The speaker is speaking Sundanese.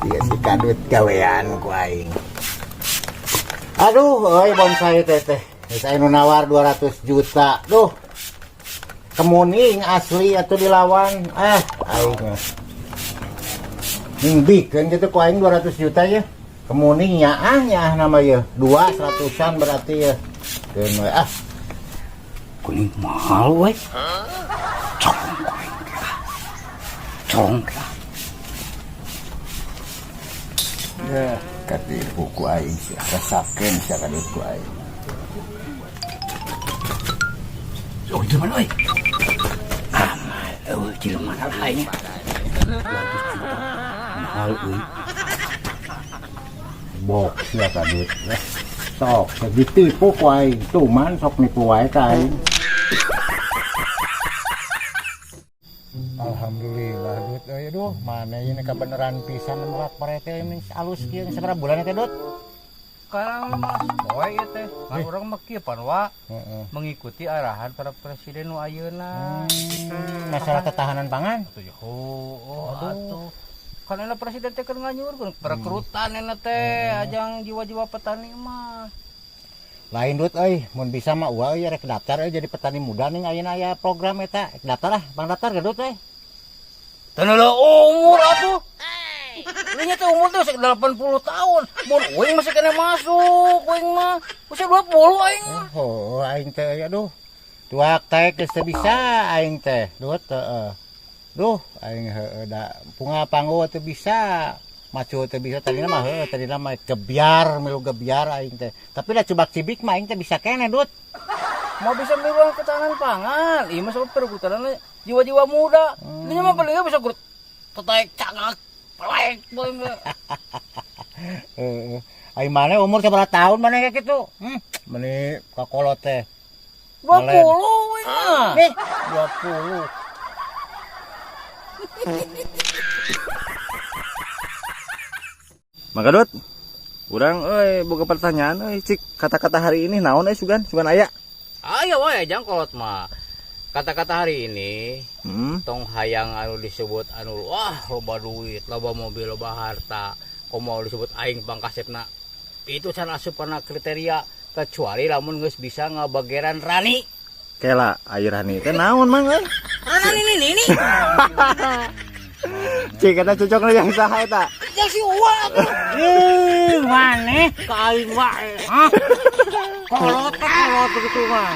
Iya si kadut gawean ku aing. Aduh, euy bonsai teh teh. Geus aya nu nawar 200 juta. Duh. Kemuning asli atuh dilawan. Ah, aing mah. Ning bikeun gitu ku aing 200 juta ya. Kemuning nyaah nyaah nama ya. Dua seratusan berarti ya. Keun we ah. Kuning mahal we. Colong ku aing teh ah. Colong teh ah. Ya, katipu ku aing sih. Rasakeun sia kadut ku aing. Oh, jelema euy. Amal euy jelema lah aing. 200 juta. Mahal euy. Bok sia kadut. Eh, sok ditipu ku aing. Tuman sok nipu wae ka aing. Alhamdulillah Dut euy, aduh mana ini kebenaran pisan melak parete ini alus kieu sabaraha bulan teh Dut? Sekarang mah poe ieu teh. Kan urang mah kieu pan wa mengikuti arahan para presiden nu ayeuna. Masalah ketahanan pangan. Atuh ya, oh, atuh. Kan enak presiden teh keur nganyurkeun perekrutan enak teh ajang jiwa-jiwa petani mah. Lain Dut euy, mun bisa mah uwa euy rek daftar euy jadi petani muda ning ayeuna aya program eta. Rek daftar ah, bang daftar ge Dut euy. Teu umur atuh. Lu nya teh umur teh 80 tahun. Mun uing masih kena masuk, uing mah usia 20 aing mah. Oh, aing teh euy aduh. Tuak teh geus teu bisa aing teh, Dut heeh. Duh, aing heueuh da punga panggo teu bisa. Macu teu bisa tadina mah heueuh, tadina mah gebiar, milu gebiar aing teh. Tapi da cubak cibik mah aing teh bisa keneh, Dut. Mau bisa miluan ketahanan pangan. Ieu mah sabab perekrutan jiwa-jiwa muda. Lu nya mah paling bisa tetaek cagak pelek boleh mah. Heeh. Aing mana umur sabaraha tahun mana kayak gitu? Meni kakolot teh. 20 uing mah. Nih, 20. Maka Dut, urang euy boga pertanyaan euy cik kata-kata hari ini naon euy sugan sugan aya. Ayo wae jang kolot mah. Kata-kata hari ini tong hayang anu disebut anu wah loba duit, loba mobil, loba harta, komo disebut aing pangkasepna. Itu can asup kana kriteria kecuali lamun geus bisa ngabageran rani. Kela air rani teh naon mang euy? Rani ini ini. Cik eta cocokna yang saha eta? Yang si Uwa atuh. Ih, maneh ka aing wae. Hah? Kolot teh kolot begitu mah.